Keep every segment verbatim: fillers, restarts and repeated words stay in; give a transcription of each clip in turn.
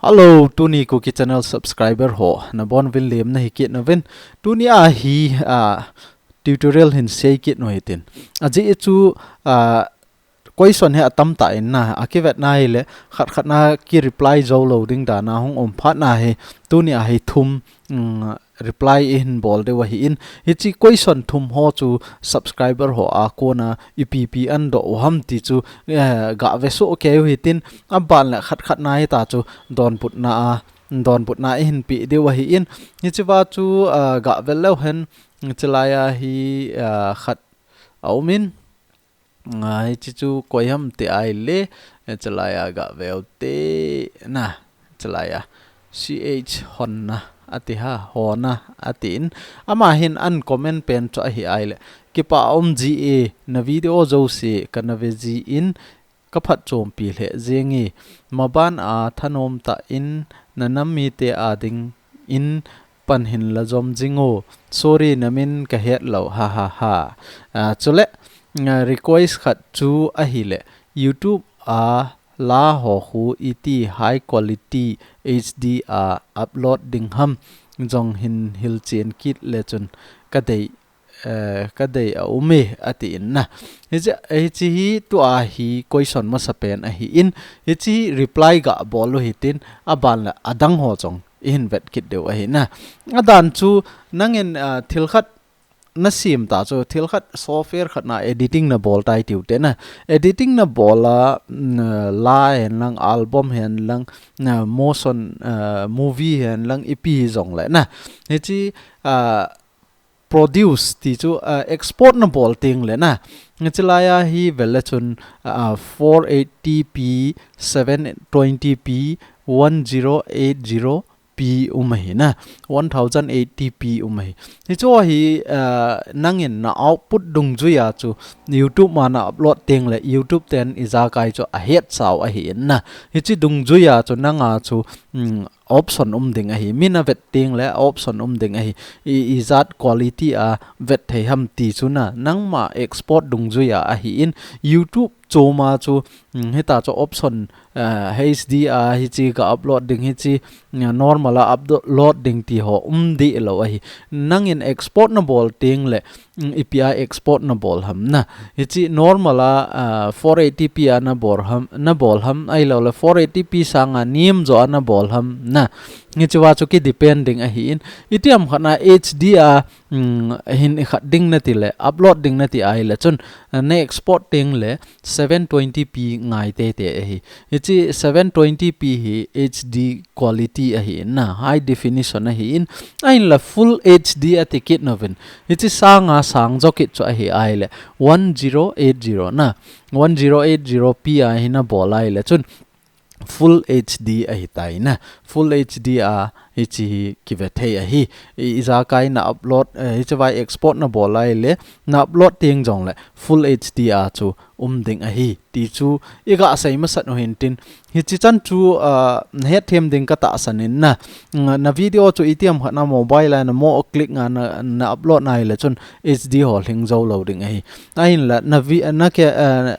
Hello, tuni Kuki channel subscriber ho, nabonuvin lemna hi kit nauvin. Tuni a hi, ah, tutorial hin sei kit nu hitin. Ajeh chu, ah, question hi atam tah in na, akivet na hile, khat khat na ki reply jou lou ding dan a hung um phat na hi, tuni a hi thum, mm, reply ihin bol diu ahi in. Hiche question thum ho chu subscriber ho a kona ipi ipi ana doh u ham ti chu, eh, gave soh kei u hitin, aban le khat khat na hita chu donbutna a, donbutna ihin pe diu ahi in. Hiche va chu, ah, gave leu hen, hiche lai a hi, ah, khat a um in. Ngai, hiche chu koi ham ti ahile, eh, hiche lai a gave u te na, hiche lai a. C H Honna, ati ha, Honna, atin. Ama hin ana comment pen chu ahi ahile. Kipa um ji e, na video jouse kana ve ji in, ka phatchompi lheh jeng e. Maban a thanom tah in, na nam mite a ding in pan hin la jom jing o. Sorry, na min ka het lou, ha ha ha. Ah, chule, ah, request khat chu ahile, YouTube a la ho khu iti high quality H D a upload ding ham, jong hin hilchen kit le chun ka dei, eh, ka dei a um e, ati in na. Hiche, hiche hi tua hi question masa pen ahi in, hiche hi reply gabol u hitin, aban le adang ho jong ihin vet kit diu ahi na. Adan chu nangin, ah, thil khat na sem ta chu, thil khat software khat na editing na bol tai tiu te na. Editing na bol a, mm, la hen lang, album hen lang, na motion, ah, movie hen lang, ipi hi jong le na. Hiche, ah, produce ti chu, ah, export na bol teng le na. Hiche lai a hi vel le chun, ah, four eighty P, seven twenty P, one zero eight zero P um ahi na. One thousand eighty P um ahi. Hiche hi, ah, nangin na output dungjui a chu YouTube ma na upload teng le YouTube ten ijakai chu ahet sau ahi in na. Hiche dungjui a chu nanga chu, mm, option um ding ahi. Min avet teng le option um ding ahi. I, ijat quality a vet thei ham ti chu na, nangma export dungjui a ahi in. YouTube chom a chu, mm, hita chu option, ah, H D a hiche ka upload ding, hiche, mm, normal a upload ding ti ho um deh lou ahi. Nangin export na bol teng le, mm, ipi a export na bol ham na. Hiche normal a, ah, four eighty P a na bol ham, na bol ham, ahilou le four eighty P sanga nem jo a na bol ham na. Hiche va chu ki depend ding ahi in. Itiam khat na H D a, mm, hin ikhat ding na ti le, upload ding na ti ahile chun, ah, na export teng le seven twenty P ngai tei tei ahi. Hiche seven twenty P hi H D quality ahi in na, high definition ahi in, ahin la full H D ati kit nauvin. Hiche sanga sang jo kit chu ahi ahile, one zero eight zero na, one zero eight zero P a hi na bol ahile chun full H D ahi tai na, full H D a hiche hi kive thei ahi. I, ijakai na upload, eh, hiche vai export na bol ahile, na upload teng jong le full H D a chu um ding ahi ti chu iga sei masat u hintin. Hiche chan chu, ah, na hetthem ding ka tahsan in na. Na, na video chu itiam khat na mobile a na mo click nga na, na upload na ahile chun H D ho lhing jou lou ding ahi. Ahin la na vi-, na ke, ah,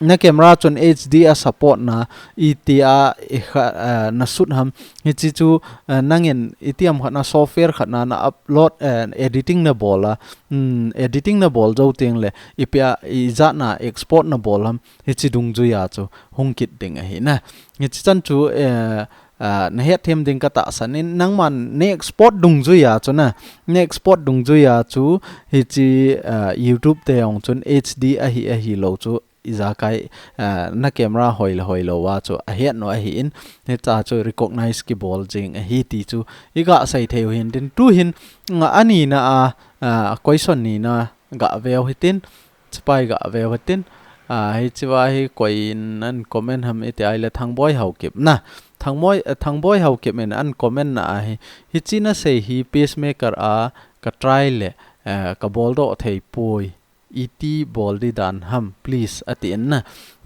na camera chun H D a support na, iti a, i kha, ah, na shoot ham. Hiche chu, ah, nangin itiam khat na software khat na na upload, eh, editing na bol a, mm, editing na bol jou teng le, ipi a, ijat na export na bol ham, hiche dungjui a chu hung kit ding ahi na. Hiche chan chu, eh, ah, na hetthem ding ka tahsan in, nangman na export dungjui a chu na, na export dungjui a chu, hiche, ah, YouTube te jong chun H D ahi, ahilou chu ijakai, ah, na camera hoi le hoi lou a chu ahet nu ahi in, hita chu recognize kibol jing ahi ti chu iga sei thei u hintin. Tu hin, nga, ani na a, ah, question ni na gave u hitin, chipai gave u hitin, ah, hiche va hi koi in ana comment ham iti ahile Thangboi Haokip na. Thangboi, eh, Thangboi Haokip in ana comment na ahi. Hiche na sei hi pacemaker a ka try le, eh, ka bol doh thei poi. Iti bol di dan ham, please, ati in na.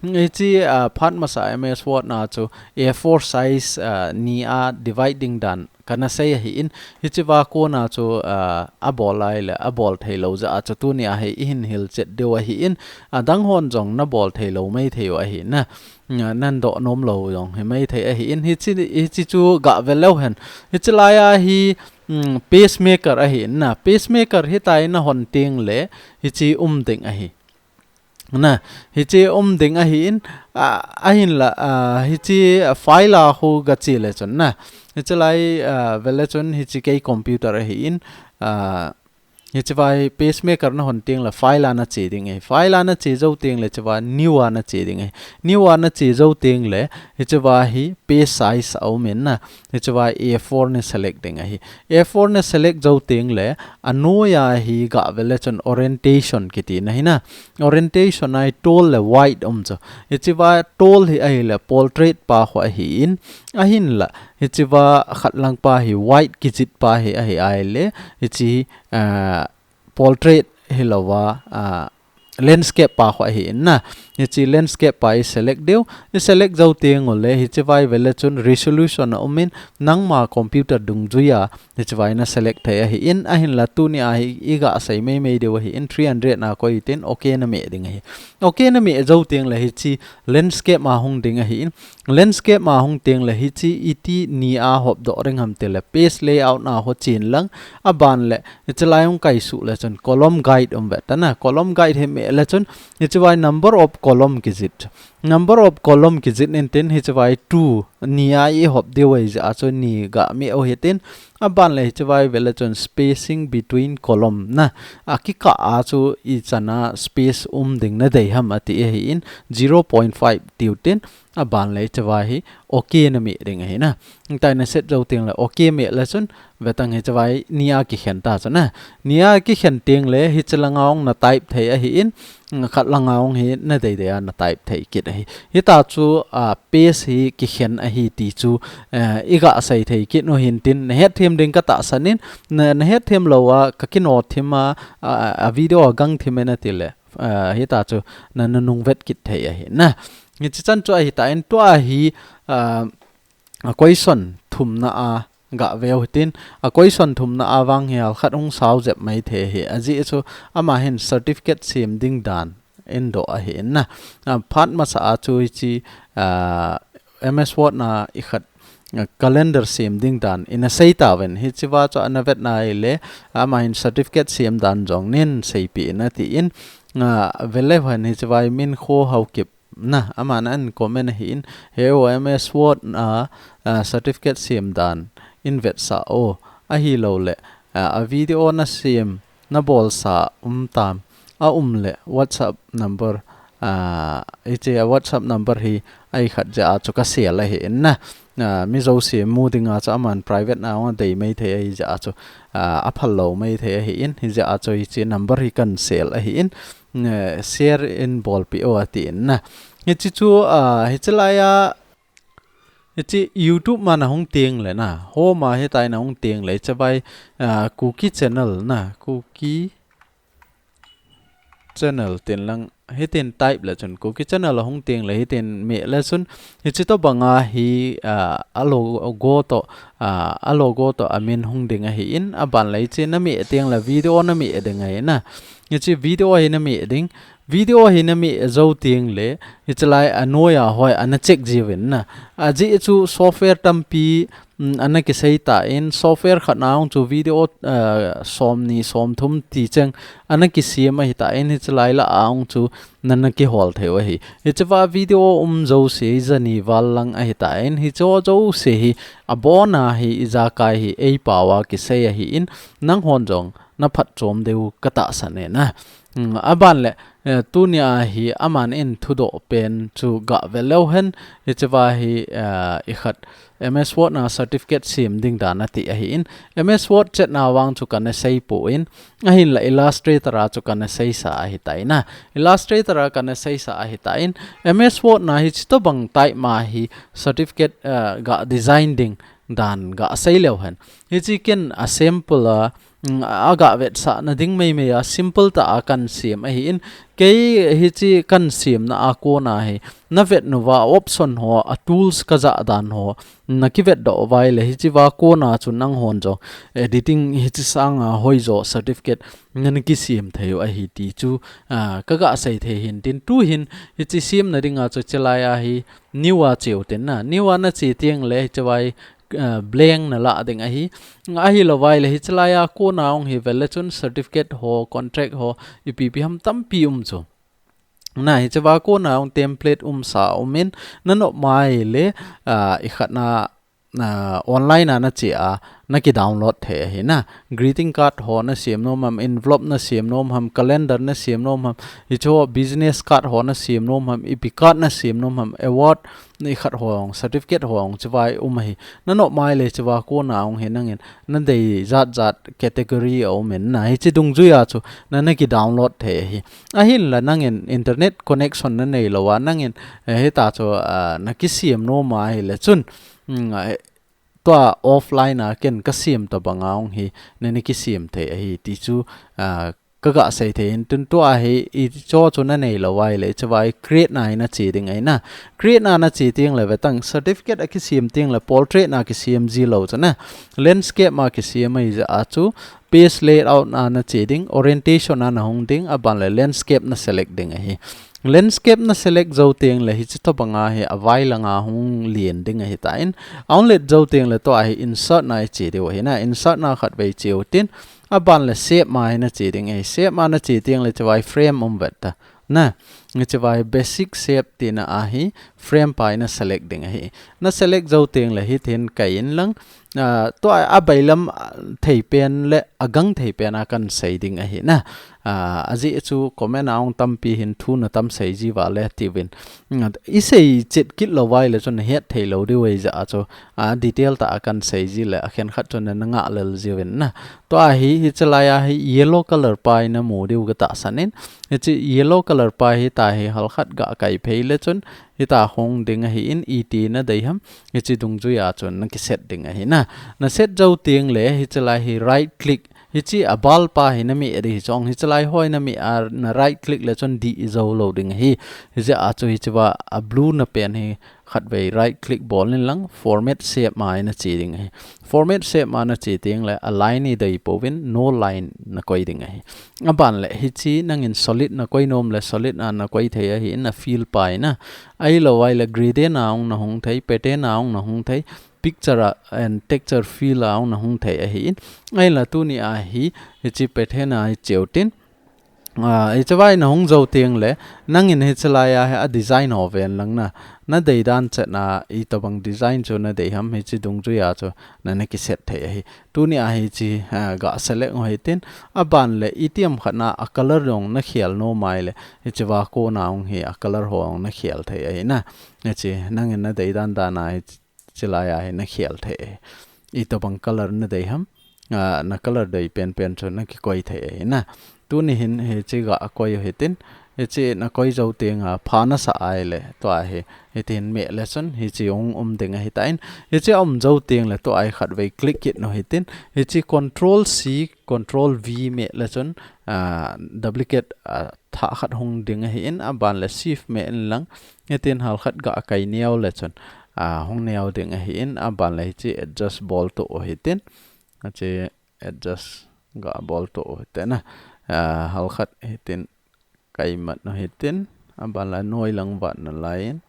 Hichi, ah, phat masa M S Word na chu A four size, ah, ni a divide ding dan kana sei ahi in, hichi va kona chu, ah, a bol lai le, a bol thei lo ja a chu tuni a hi i hin hil chet deu ahi in, a dang hon jong na bol thei lo mai thei u ahi na. Nga nan do nom lo jong hi mai thei ahi in, hichi, hichi chu ga ve leu hen. Hichi lai a hi, mm, pacemaker ahi in na. Pacemaker hitai na hon ting le, hichi um ding ahi. Na, hichi um ding ahi in, a, ahin la, a, hichi file a hu ga chi le chun na. Hichi lai, a, ve le chun hichi kei computer ahi in, a, hichi vai pacemaker na hon ting le file a na chi ding ahi. File a na chi jo ting le hichi vai new a na chi ding ahi. New a na chi jo ting le hichi vai hi page size a um in na. Hichi vai A four ni select ding ahi. A four ni select jo ting le a noi a hi ga ve le chun orientation kiti na hi na. Orientation a hi tall le wide um chu. Hichi vai tall hi ahi le portrait pa khu ahi in. Ahin la, hichi vai khat lang pa hi wide kijit pa hi ahi ai le. Hichi, ah, portrait hi lo va, ah, landscape pa khu ahi in na. Hichi landscape pa i select deu. I select jo ting u le, hichi vai ve le chun resolution a um in, nangma computer dungjui a, hichi vai na select thei ahi in, ahin la tuni a hi i ga sei mai mai deu ahi in, three hundred na koi tin, okay na me ding ahi. Okay na me jo ting le hichi landscape a hung ding ahi in, landscape a hung ting le hichi iti ni a hop do reng ham te le page layout na ho chin lang, a ban le, hichi lai hung kai su le chun column guide um ve ta na, column guide hi me le chun, hichi vai number of column kijit. Number of column kijit in tin hichi vai two ni a i hop deu ai ja a chu ni ga me o hi tin, a ban le hichi vai ve le chun spacing between column na, a kikah a chu i chan a space um ding na dei ham ati ahi in zero point five tiu tin, a ban le hichi vai hi okay na me ding ahi na. Hitai na set jo ting le okay me le chun ve tang hichi vai ni a kikhen ta chu na. Ni a kikhen ting le hichi lang a hung na type thei ahi in, khat lang a hung hi na dei dei a na type thei kit ahi. Hita chu, a, page hi kikhen ahi ti chu, eh, i ga sei thei kit u hin tin, na het them ding ka tahsan in, na, na het them lo a, ka kino them a, a, a video a gang them e na ti le, eh, hita chu na, na nung vet kit thei ahi na. Hichi chan chu ahi ta in tua hi, a, a question thum na a, ga ve u hitin, a question thum na a vang hi hal khat hung sao jep mai thei hi. A ji chu ama hin certificate sem ding dan in do ahi in na. A, phat masa a chu hichi, a, M S Word na i khat, a, calendar sem ding dan in a sei ta ven. Hichi va chu ana vet na i le, ama hin certificate sem dan jong nin sei pi in ati in, a, ve le hen hichi vai min kho hau kip na, aman an comment ahi in, he o M S Word a, a, certificate sem dan in vet sa o, ahi lo le, a, a video na sem, na bol sa um tam, a um le, WhatsApp number, a, hichi a WhatsApp number hi, ai khat ja a chu ka sel ahi in na, a, mi jouse mu ding a chu aman private na hung dei mai thei ahi ja a chu, a, a phal lo mai thei ahi in, hi ja a chu hichi number hi kan sel ahi in, eh, share in bol pi o ati in na. Hichi chu, ah, hichi lai a, hichi YouTube ma na hung ting le na. Home a hitai na hung ting le. Hichi vai, ah, Kuki channel na. Kuki channel tin lang. Hitin type le chun. Kuki channel a hung ting le. Hitin me le chun. Hichi to bang a hi, ah, a logo to, ah, a logo to a min hung ding ahi in. A ban le hichi na me ting le. Video na me ding ahi na. Hichi video hi na me ding. Video hi na me jo ting le, hichi lai a noi a hoi ana check ji ven na. A ji chu software tampi, mm, ana kisei ta in, software khat na hung chu video, eh, som ni, som thum ti cheng ana kisem ahi ta in, hichi lai la a hung chu na na kihol thei u ahi. Hichi va video um jouse hi jani val lang ahi ta in, hichi ho jouse hi a bon a hi i jakai hi ei pau a kisei ahi in, nang hon jong na phat chom deu ka tahsan e na. Mm, a ban le, eh, tuni a hi aman in thudoh pen chu ga ve leu hen, hichi va hi, eh, i khat M S Word na certificate sem ding dan ati ahi in, M S Word chet na vang chu kana sei pu in, ahin la Illustrator a chu kana sei sa ahi ta in na. Illustrator a kana sei sa ahi ta in, M S Word na hichi to bang type ma hi certificate, eh, ga design ding, dan ga sei leu hen. Hichi ken a sample a, mm, a ga vetsahna ding meimei a simple tah a kan sem ahi in, kei hichi kan semna a kona hi na vet nauva option ho, a tools ka ja dan ho na kivet doh uva ahile hichi va kona chu nanghon jong editing hichi sanga hoi jo certificate na na kisem thei u ahi ti chu, ah, ka ga sei thei hin tin tu hin hichi semna dinga chu chelai a hi new a che u tin na, new a na che teng le hichi vai ah, blank na la ding ahi. Ahilou vai le hichi lai a kona hung hi vel le chun certificate ho, contract ho, ipi ipi ham tampi um chu. Na hichi va kona hung template um sa um in na nop mai le, ah, i khat na, ah, online a na che a, na ki download thei ahi na. Greeting card ho na sem nom ham, envelope na sem nom ham, calendar na sem nom ham, hicho business card ho na sem nom ham, ipi card na sem nom ham, award, na i khat ho hung, certificate ho hung, chivai um ahi. Na nop mai le chiva kona hung hi nangin, na dei jat jat category a um in na. Hichi dungjui a chu, na na ki download thei ahi. Ahin la nangin internet connection na nei lou a, nangin, eh, hita chu, ah, na kisem nom a ahile chun, mm, eh, tua offline a ken ka sem tabang a hung hi, na na kisem thei ahi. Ti chu, ah, ka ga sei thei in tun tua hi, i cho chu na nei lou vai le, chivai create na hi na che ding ahi na. Create na na che teng le vetang certificate a kisem teng le portrait na kisem ji lou chu na. Landscape ma kisem ahi ja a chu page layout na na che ding, orientation na na hung ding, aban le landscape na select ding ahi. Landscape na select jou teng le hichi tabang a hi a vai langa hung lien ding ahi ta in. Ahung let jou teng le tua hi insert na i che diu ahi na. Insert na khat vei che u tin, aban le shape ma hi na che ding ahi. Shape ma na che teng le chivai frame um vet ta. Na, chivai basic shape tina a hi frame pa hi na select ding ahi. Na select jou teng le hitin kai in lang, ah, tua a bailam, ah, thei pen le a gang thei pen a kan sei ding ahi na. Ah, ajeh chu comment a hung tampi hin thu na tam sei ji va le ti uvin. Mm, i sei chet kit lou vai le chun na het thei lou diu ahi ja a chu, ah, detail tah a kan sei ji le a khen khat chun na ngah lel ji uvin na. Tua hi, hichi lai a hi yellow color pa hi na mu diu ka tahsan in. Hichi yellow color pa hi ta hi hal khat ga kai phei le chun, hita hung ding ahi in iti na dei ham, hichi dungjui a chun na ki set ding ahi na. Na set jou teng le, hichi lai hi right click, hichi a ball pa hi na meh ding hi chong, hichi lai hoi na meh a na right click le chun dih jou lou ding ahi. Hichi a chu hichi va a blue na pen hi khat vei right click bol in lang format shape ma hi na che ding ahi. Format shape ma na che teng le a line i dei pouvin no line na koi ding ahi. Aban le hichi nangin solid na koi nom le solid na na koi thei ahi in a fill pa hi na. Ahilou vai le gradient a hung na hung thei, pattern a hung na hung thei, picture a and texture fill a hung na hung thei ahi in. Ahin la tuni a hi hichi pattern a hi che u tin. Ah, hichi vai na hung jou teng le, nangin hichi lai a hi a design ho ven lang na, na dei dan chet na i tabang design chu na dei ham hichi dungjui a chu na na ki set thei ahi. Tuni a hichi, ah, ga select u hitin, aban le iti ham khat na a color jong na khel nom mai le, hichi va kona hung hi a color ho hung na khel thei ahi na. Hichi nangin na dei dan dan a hichi lai a hi na khel thei. I tabang color na dei ham, ah, na color dei pen pen chu na ki koi thei ahi na. Tuni hin hichi ga koi u hitin, hichi na koi jou teng a pha na sa ai le, tua hi, hitin meh le chun, hichi hung um ding ahi ta in, hichi a um jou teng le tua hi khat vei click kit nu hitin, hichi control C, control V meh le chun, ah, duplicate, ah, thah khat hung ding ahi in, aban le shift meh in lang, hitin hal khat ga kai neo le chun, ah, hung neo ding ahi in, aban le hichi adjust bol to u hitin, hichi adjust ga bol to u hitin na, ah, hal khat hitin kai mat nu hitin, aban le noi lang vat na lai in,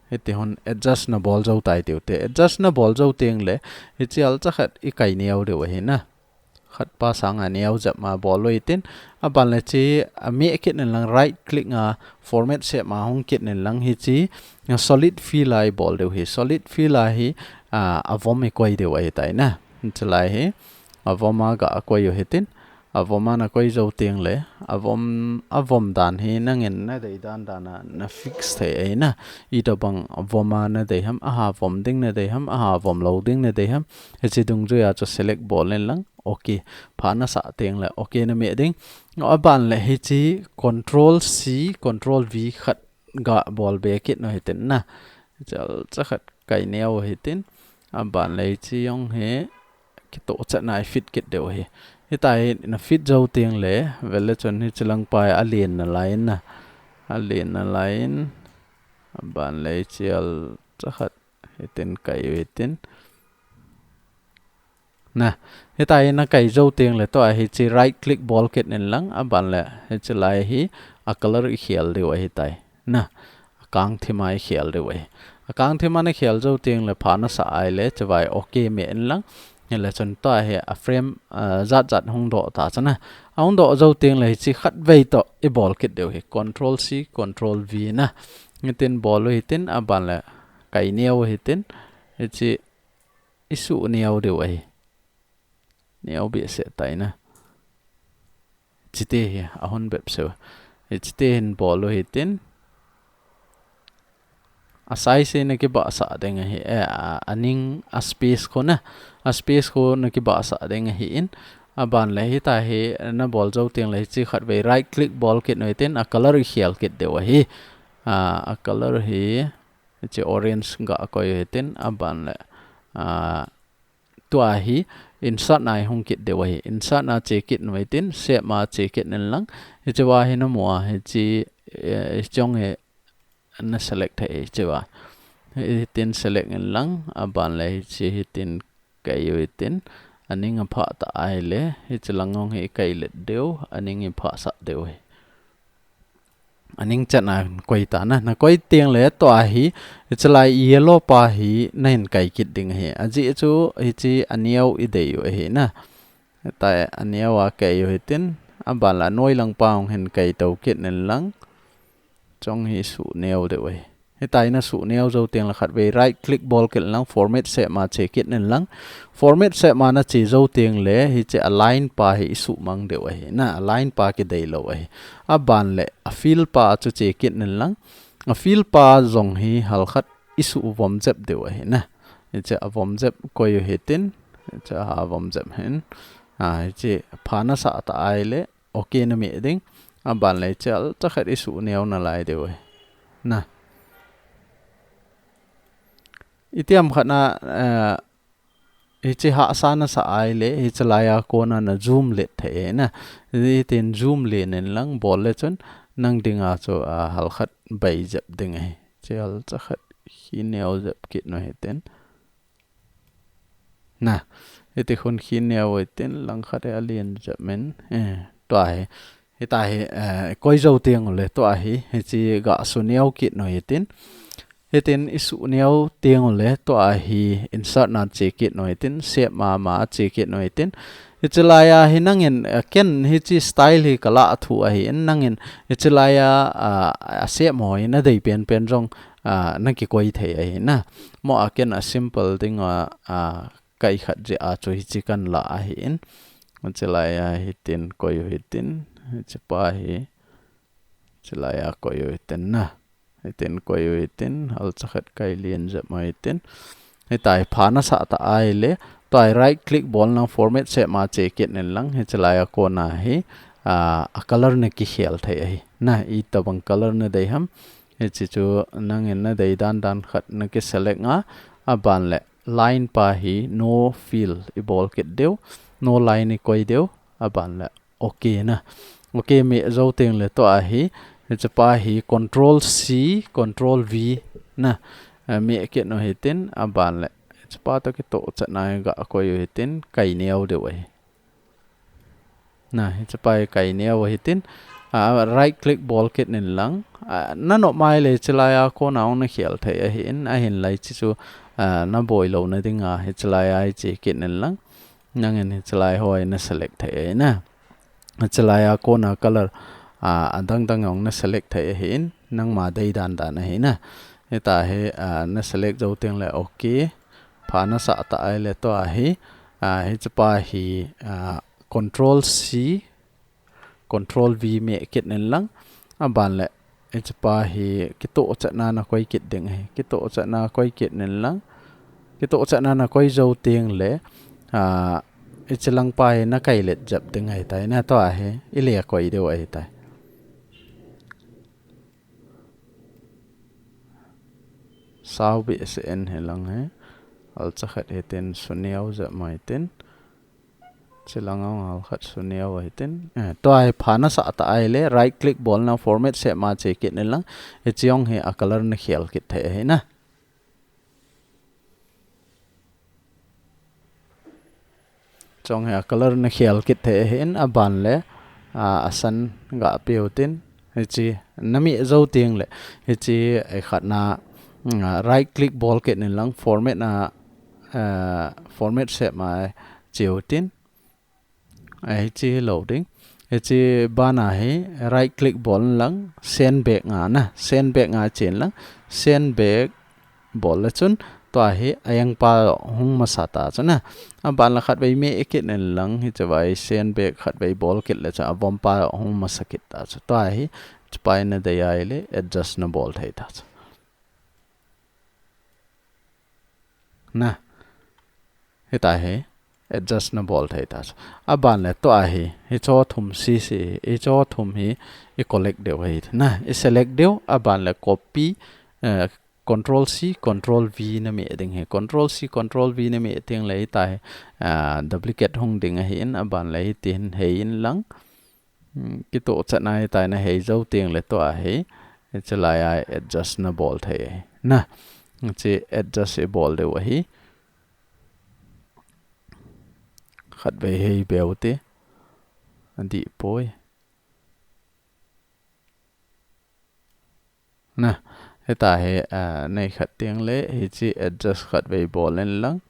hiti hon adjust na bol jou tai tiu te. Adjust na bol jou teng le, hichi hal cha khat i kai neo diu ahi na. Khat pa sanga neo jep ma bol u hitin, aban le chi, a meh kit nin lang right click nga format shape ma hung kit nin lang hichi, solid fill a i bol diu hi. Solid fill a hi, ah, a vom i koi diu ahi tai na. Hichi lai hi, a vom a ga koi u hitin, a vom a na koi jou teng le, a vom, a vom dan hi nangin na dei dan dan a na fix thei ahi na. I tabang vom a na dei ham, aha vom ding na dei ham, aha vom lou ding na dei ham. Hichi dungjui a chu select bol in lang, okay. Pha na sa teng le, okay na meh ding. Aban le hichi control C, control V khat ga bol be kit nu hitin na. Hiche alcha khat kai neo hitin, aban le hiche jong hi kitoh chatna i fit kit diu ahi. Hitia hi na fit jou teng le, vele chun hiche lang pa hi alen nalai in na. Alen nalai in, aban le hiche alcha khat hitin kai u hitin. Na, hitia hi na kai jou teng le tua hiche right click bol kit in lang, aban le hiche lai hi a color i khel diu ahi tai. Na, akang thim a i khel diu ahi. Akang thim a na khel jou teng le pha nasa ahile, hiche vai okay meh in lang. Hile chun tua hi a frame, ah, jat jat hung doh ta chu na. Ahung doh jou teng le hiche khat vei toh i bol kit diu ahi. Control C, Control V na. Hitin bol u hitin, aban le kai neo u hitin. Hiche i suh neo diu ahi. Neo behseh tai na. Hichete hi ahon bep seh. Hichete hin bol u hitin. A size hi na kibahsah ding ahi. Eh, a, a ning a space khu na. A space khu na kibahsah ding ahi in. Aban le hitia hi na bol jou teng le hiche khat vei right click bol kit u hitin a color i khel kit diu ahi. Ah, a color hi hiche orange ga koi u hitin aban le. Ah, tua hi insert na i hung kit diu ahi. Insert na che kit u hitin, shape ma che kit in lang. Hiche va hi na mu a, hiche, eh, hiche jong hi na select thei hiche va. Hitin select in lang, aban le hiche hitin kai u hitin. A ning a phah ta ahile, hiche lang jong hi kai let diu, a ning i phah sah diu ahi. A ning chan a koi ta na, na koi teng le tua hi, hiche lai yellow pa hi na hin kai kit ding ahi. Ajeh chu hiche a neo i dei u ahi na. Hitia a neo a kai u hitin, aban le a noi lang pa hung hin kai to kit in lang. Chong hi suh neo diu ahi. Hitia hi na suh neo jou teng le khat vei right click bol kit in lang, format shape ma che kit in lang. Format shape ma na che jou teng le hiche a line pa hi i suh mang diu ahi. Na a line pa kidei lou ahi. Aban le a fill pa chu che kit in lang. A fill pa jong hi halkhat i suh vom jep diu ahi na. Hiche a vom jep koi u hitin. Hiche a vom jep hin. Ah, hiche pha nasa ta ahile. Okay na meh ding. Aban le hiche alcha khat i suh neo nalai diu ahi. Na. Itiham khat na, eh, hiche hahsa nasa ahile, hiche lai a kona na zoom let thei ahi na. Hitin zoom len in lang bol le chun nang ding a chu, ah, halkhat bei jep ding ahi. Hiche alcha khat hi neo jep kit u hitin. Na, hiti khun hi neo u hitin, langkhat hi alen jep in, eh, tua hi. Hitia hi, eh, koi jou teng u le tua hi, hiche ga suh neo kit u hitin. Hitin i suh neo teng u le tua hi insert na che kit u hitin, shape ma ma che kit u hitin. Hiche lai a hi nangin, eh, ken hiche style hi ka lah thu ahi in nangin hiche lai a, ah, a shape mo hi na dei pen pen jong, ah, na kikoi thei ahi na. Mo a ken a simple ding a, ah, kai khat jeh a chu hiche kan lah ahi in. Hiche lai a hitin koi u hitin. Hiche pa hi. Hiche lai a koi u hitin na. Hitin koi u hitin. Alcha khat kai len jep u hitin. Hitia hi pha nasa ta ahile. Tua hi right click bol in lang format shape ma che kit in lang. Hiche lai a kona hi. Ah, a color na kikhel thei ahi. Na itobang color na dei ham. Hiche chu nangin na dei dan dan khat na ki select a. Aban le. Line pa hi no fill i bol kit diu, no line i koi diu, aban le okay na. Okay meh jou teng le tua hi, hiche pa hi control C, control V na, eh, meh kit u hitin, aban le hiche pa toh kitoh chatna ga koi u hitin, kai neo diu ahi. Na, hiche pa hi kai neo u hitin, ah, right click bol kit in lang. Ah, na nop mai le hiche lai a kona hung na khel thei ahi in, ahin lai hiche chu, ah, na boi lou na ding a, hiche lai a hiche kit in lang. Nangin hiche lai ho hi na select thei ahi na. Hiche lai a kona color, ah, adang dang hung na select thei ahi in, nangma dei dan dan ahi na. Hitia hi, ah, na select jou teng le okay. Pha nasa ta ahile tua hi, ah, hiche pa hi, ah, control C, control V meh kit in lang. Aban le, hiche pa hi kitoh chatna na koi kit ding ahi. Kitoh chatna koi kit in lang. Kitoh chatna na koi jou teng le, ah, hiche lang pa hi na kai let jep ding ahi tai na tua hi. I le koi diu ahi tai. Sao behseh in hilang hi. Alcha khat hitin suneo jep mai tin. Chilang ang hal khat suneo hitin. Eh, tua hi pha nasah ta ahile right click bol na format shape ma che kit in lang. Hiche jong hi a color na khel kit thei ahi na. Chong hi a color na khel kit thei ahin, aban le, a, asan ga peutin, hiche na meh jou teng le, hiche ei khat na, mm, a, right click bol kit in lang format na, a, format shape ma cheu tin, a, hiche hi lou ding. Hiche bana hi right click bol in lang send back nga na, send back nga chen lang, send back bol le chun, tua hi a jeng pa hung masa ta chu na. Aban le khat vei meh kit in lang hiche vai send back khat vei bol kit le chu a vom pa hung masa kit ta chu. Tua hi, hiche pa na dei ahile adjust na bol thei ta chu. Na. Hita hi adjust na bol thei ta chu. Aban le tua hi, hicho thum sisi, hicho thum hi i collect diu ahi. Na, i select diu, aban le copy, eh, control C, control V na meh ding ahi. Control C, control V na meh teng le hita hi, ah, duplicate hung ding ahin, aban le hitin hei in lang. Hmm, kitoh chat na hita na hei jou teng le tua hi. Hiche lai a adjust na bol thei ahi. Na, hiche adjust i bol diu ahi. Khat vei hei beu te. Adih poi. Na, hita hi, ah, nei khat teng le, hiche adjust khat vei bol in lang.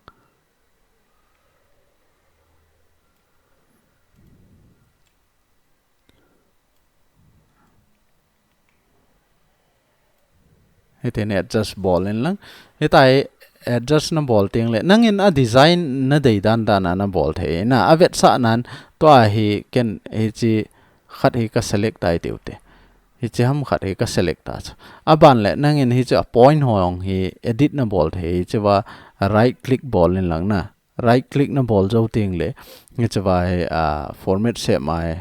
Hitin adjust bol in lang. Hita hi adjust na bol teng le. Nangin a design na dei dan dan a na bol thei. Na, a vetsah nan tua hi ken hiche khat hi ka select tai tiu te. Hiche ham khat hi ka select ta chu. Aban le nangin hiche a point ho jong hi edit na bol thei. Hiche va right click bol in lang na. Right click na bol jou teng le. Hiche va hi, ah, format shape ma hi.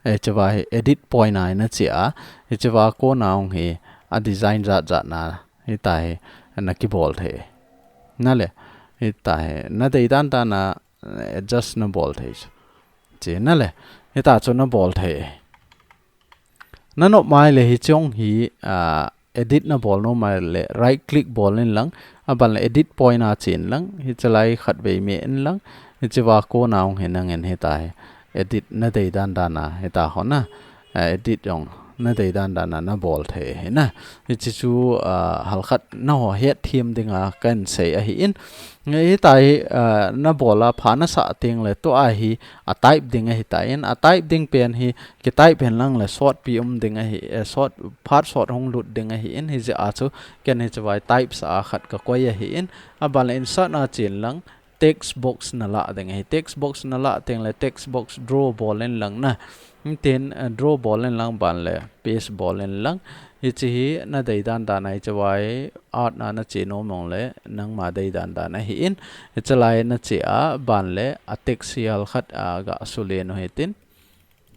Hiche va hi edit point a na che a. Hiche va kona jong hi a design jat jat na. Hita hi na kibol thei. Na le. Hita hi na dei dan dan a adjust na bol thei. Che na le. Hita chu na bol thei. Na nop mai le hiche jong hi, ah, edit na bol nom mai le right click bol in lang, aban le edit point a chen lang, hiche lai khat vei meh in lang, hiche va kona jong hi nangin hita hi edit na dei dan dan a, hita ho na, ah, edit jong na dei dan dan a na bol thei ahi na. Hiche chu, ah, hal khat na ho het them ding a kan sei ahin. Hita hi, ah, na bol a pha nasah teng le tua hi a type ding ahi tan, a type ding pen hi ki type hen lang le sort pi um ding ahi, eh, sort, phat sort hung lut ding ahin, hijeh a chu ken hiche vai type sa a khat ka koi ahin, aban le insert na chen lang text box na la ding ahi, text box na la teng le text box draw bol in lang na, tin, eh, draw bol in lang ban le paste bol in lang, hiche hi na dei dan dan a hiche vai art na na che nom jong le nangma dei dan dan ahin, hiche lai na che a ban le a text hi hal khat a ga sulen u hitin.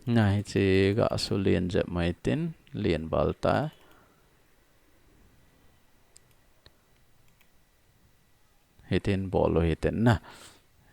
Na hiche ga sulen jep mai tin, len val ta. Hitin bol u hitin na.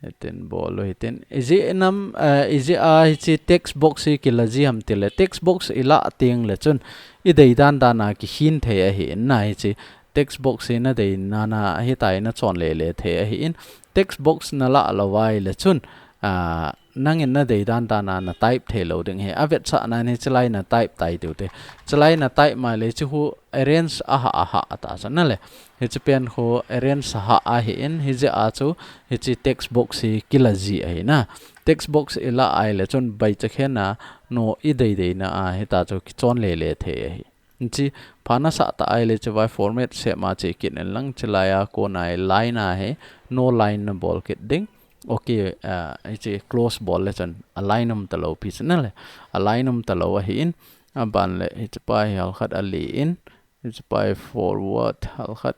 Hitin bol u hitin. Ijeh nam, eh, ijeh a hiche text box hi kila ji ham tile. Text box i la teng le chun i dei dan dan a kikhin thei ahin na hiche. Text box hi na dei na na hitia na chon le le thei ahin. Text box na la lou vai le chun, ah, nangin na dei dan dan a na type thei lou ding ahi. A vetsah nan hiche lai na type tai tiu te. Hiche lai na type mai le hiche khu arrange a ha a ha ta chu na le. Hiche pen khu arrange a ha ahin, hijeh a chu hiche text box hi kila ji ahi na. Text box i la ai le chun bai cha khen a no i dei dei na a hita chu kichon le le thei ahi. Hiche pha nasah ta ai le hiche vai format shape ma che kit in lang hiche lai a kona hi line a hi no line na bol kit ding. Ok, ah, hiche close bol le chun align um ta lou pi chu na le. Align um ta lou ahin, aban le hiche pa hi hal khat a le in, hiche pa hi forward hal khat,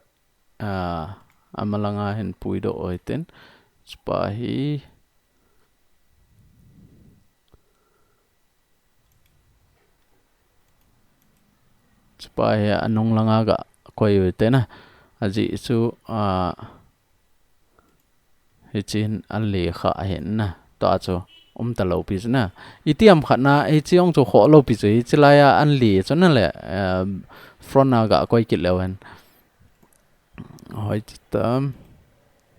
ah, ama langa hin puidoh u hitin. Hiche pa hi Hiche pa hi anung langa ga koi u hite na. Ajeh chu, ah, hichin an lekha ahin na. Tua chu umta lou pi chu na. Itiam khat na, hichi ong chu khoh lou pi chu, hichi lai a an le chu na le, eh, front a ga koi kit leu hen. Hoi chu tam.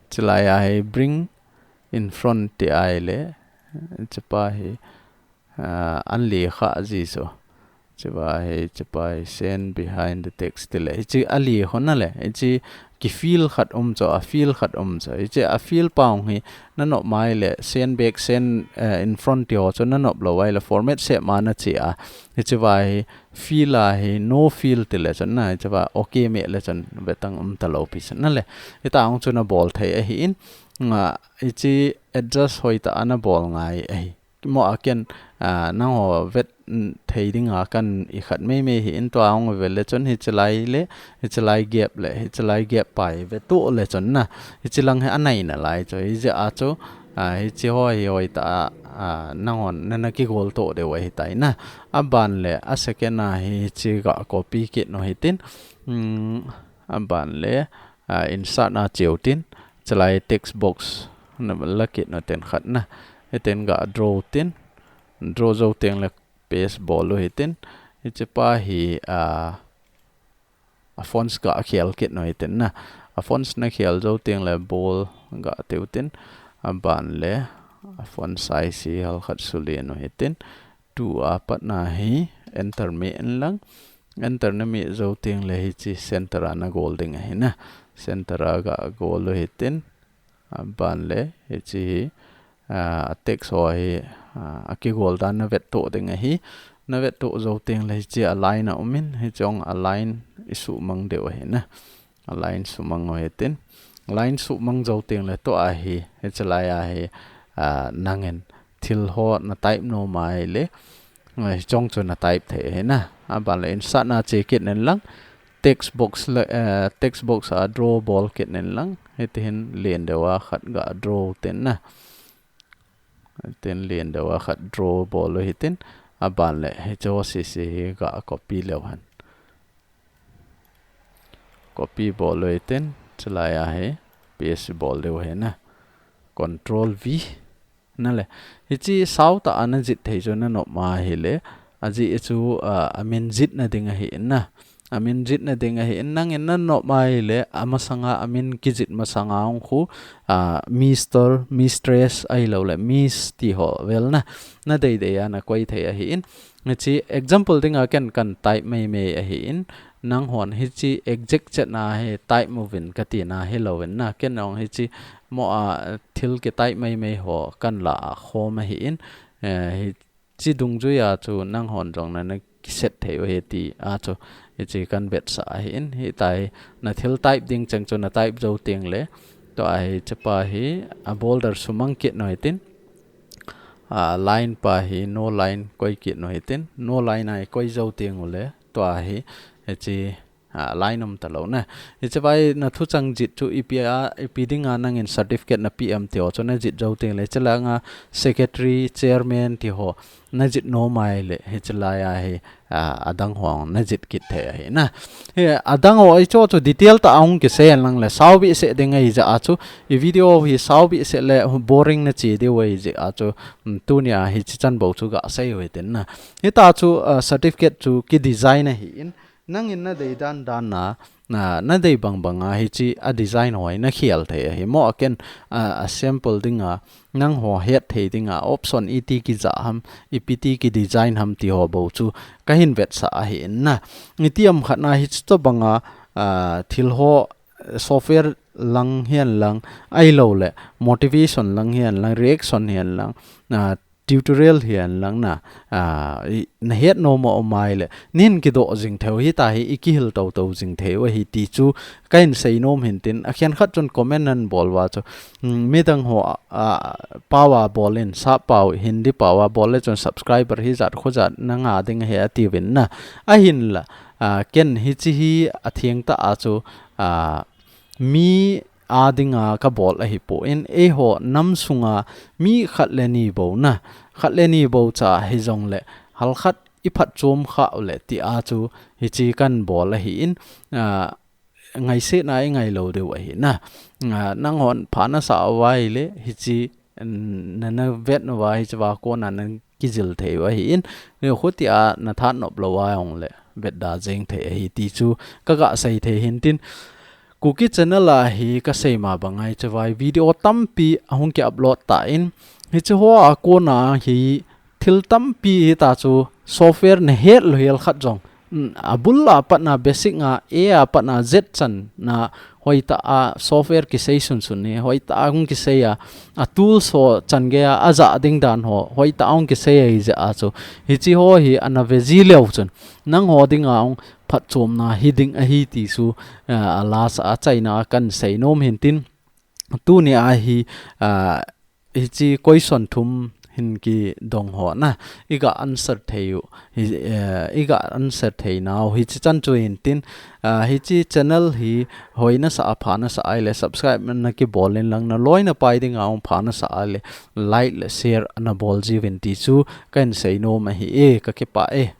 Hichi lai a hi bring in front ti ai le. Hichi pa hi, ah, an lekha ji chu. Hichi pa hi, hichi pa hi send behind the text ti le. Hichi a lekha na le. Hichi ki field khat um chu, a field khat um chu. Hichi a field pa ong hi na nop mai le, send back, send, eh, in front ti ho chu na nop lou ai le, format shape ma na che a. Hichi pa hi field a hi, no field ti le chun na, hichi pa okay me le chun vetang umta lou pi chun na le. Hita ong chu na bol thei ahi in, nga hichi adjust hoi ta a na bol ngai ahi. Mo a ken, ah, nang ho vet, mm, thei ding a kan i khat mei mei hi in tua ong ve le chun hichi lai le, hichi lai gap le, hichi lai gap pa hi ve tu le chun na. Hichi lang hi a nai na lai chu. Hijeh a chu, ah, hichi ho hi hoi ta a, ah, nang hon na na kigol to deu ahi tai na. A ban le, a second a hi hichi ga copy kit nu hitin. Mm, a ban le, ah, insert na cheu tin. Hichi lai text box na la kit nu ten khat na. Hitin ga draw tin. Draw jou teng le paste bol u hitin. Hichi pa hi, ah, a fonts ga khel kit nu hitin na. A fonts na khel jou teng le bold ga teu tin. A ban le a font size hi hal khat suli nu hitin. Tu a pat na hi enter me in lang. Enter na me jou teng le hichi center a na gol ding ahi na. Center a ga gol u hitin. A ban le hichi hi, ah, a text ho hi, ah, a kigol dan na vet to ding ahi. Na vet to jou teng le hichi a line a um in, hichi ong a line i sumang deu ahi na. A line sumang u hitin. Line sumang jou teng le tua hi, hichi lai a hi, ah, nang in thil ho na type nom ai le, ah, hichi ong chu na type thei ahi na. A ban le insert na che kit nen lang, text box le, eh, text box a draw bol kit nen lang. Hiti hin len deu a khat ga draw u tin na. Hitin len deu a khat draw bol u hitin. A ban le hichi ho sisi hi ga copy leu hen. Copy bol u hitin, hichi lai a hi paste bol deu ahi na. Control V. Na le. Hichi sao ta a na jih thei chu na nop ma hi le. Ajeh chu, ah, a min jih na ding ahi in na. A min jih na ding ahi in, nang in na nop ma hi le, a masang a, a min kijih masang a ong khu, ah, Mister, Mistress ahilou le, Miss ti ho vel na. Na dei dei a na koi thei ahi in. Hichi example ding a ken kan type mei mei ahi in. Nang hon hichi exact chet na hi type mo vin ka ti na hilou vin na. Ken ong hichi mo a thil ki type mei mei ho kan la a khom ahi in. Eh, hichi dungjui a chu nang hon jong na na kiset thei u ahi ti a chu. Hichi kan vetsah ahi in. Hitia hi na thil type ding cheng chu na type jou teng le. Tua hichi pa hi a border sumang kit nu hitin. Ah, line pa hi no line koi kit nu hitin. No line a i koi jou teng u le. Tua hi, hichi, ah, line umta lou na. Hichi pa hi na thuchang jih chu ipi a, ipi ding a nang in certificate na pe em ti ho chu na jih jou teng le. Hichi lang a secretary, chairman ti ho na jih nom ai le. Hichi lai a hi, ah, a dang ho na jih kit thei ahi na. Hi, a dang ho hichi chu detail ta a hung kisei lang le. Sao behseh ding ahi jeh a chu. I video hi sao behseh le boring na chi diu ahi jeh a chu. Mm, tunia hichi chan bou chu ga sei u hitin na. Hita chu, ah, certificate chu ki design ahi in. Nang in na dei dan dan na, na, na dei bang bang a hichi a design ho hi na khel thei ahi. Mo a ken, ah, a sample ding a, nang ho het thei ding a, option iti kija ham, ipi ti ki design ham ti ho bou chu ka hin vetsah ahi in na. Itiam khat na hichi to bang a, ah, thil ho software lang hihen lang, ahilou le, motivation lang hihen lang, reaction hihen lang, ah, tutorial hihen lang na, ah, i, na het nom a um ai le, nin kidoh jing thei u hita hi, i kihil tou tou jing thei u ahi ti chu, ka hin sei nom hin tin, a khenkhat chun comment nan bol uva chu, mm, midang ho, ah, pao a bol in, sap pao, Hindi pao a bol le chun subscriber hi jat kho jat na nga ding ahi a ti uvin na, ahinla, ah, ken hichi hi a theng ta a chu, ah, mi a ding a ka bol ahi poi, eiho nam sung a mi khat le ni bou na, khat le ni bou cha hi jong le, hal khat i phatchom kha u le ti a chu hichi kan bol ahi in, ah, ngaisetna i ngai lou diu ahi na. Ah, nanghon pha nasa uva ahile, hiche, mm, na, na vet uva hiche va kona na kijil thei u ahi in, ni khutia na that nop lou a ahung le, vet da jeng thei ahi ti chu ka ga sei thei hin tin. Kuki channel a hi ka sei ma bang ahi chu vai video tampi ahung ki upload ta in, hiche ho a kona hi thil tampi hi ta chu software na het lou hel khat jong. Mm, a bul a patna basic a, A a patna Z chan na hoitah a software kisei sunsun ni, hoitah a hung kisei a, a tools ho chan gei a, a ja ding dan ho, hoitah a hung kisei ahi jeh a chu. Hiche ho hi ana ve ji leu chun. Nangho dinga hung phatchomna hi ding ahi ti chu, ah, a lasa a chaina a kan sei nom hin tin. Tuni a hi, ah, hiche question thum hin kidong ho na. I ga answer thei u. Hi, eh, i ga answer thei nau. Hiche chan chu hin tin, ah, hiche channel hi hoi nasa a pha nasa ahile subscribe na kibol in lang na loi na pai dinga hung pha nasa ahile like le share ana bol jiuvin ti chu kan sei nom ahi e, ka kipah e.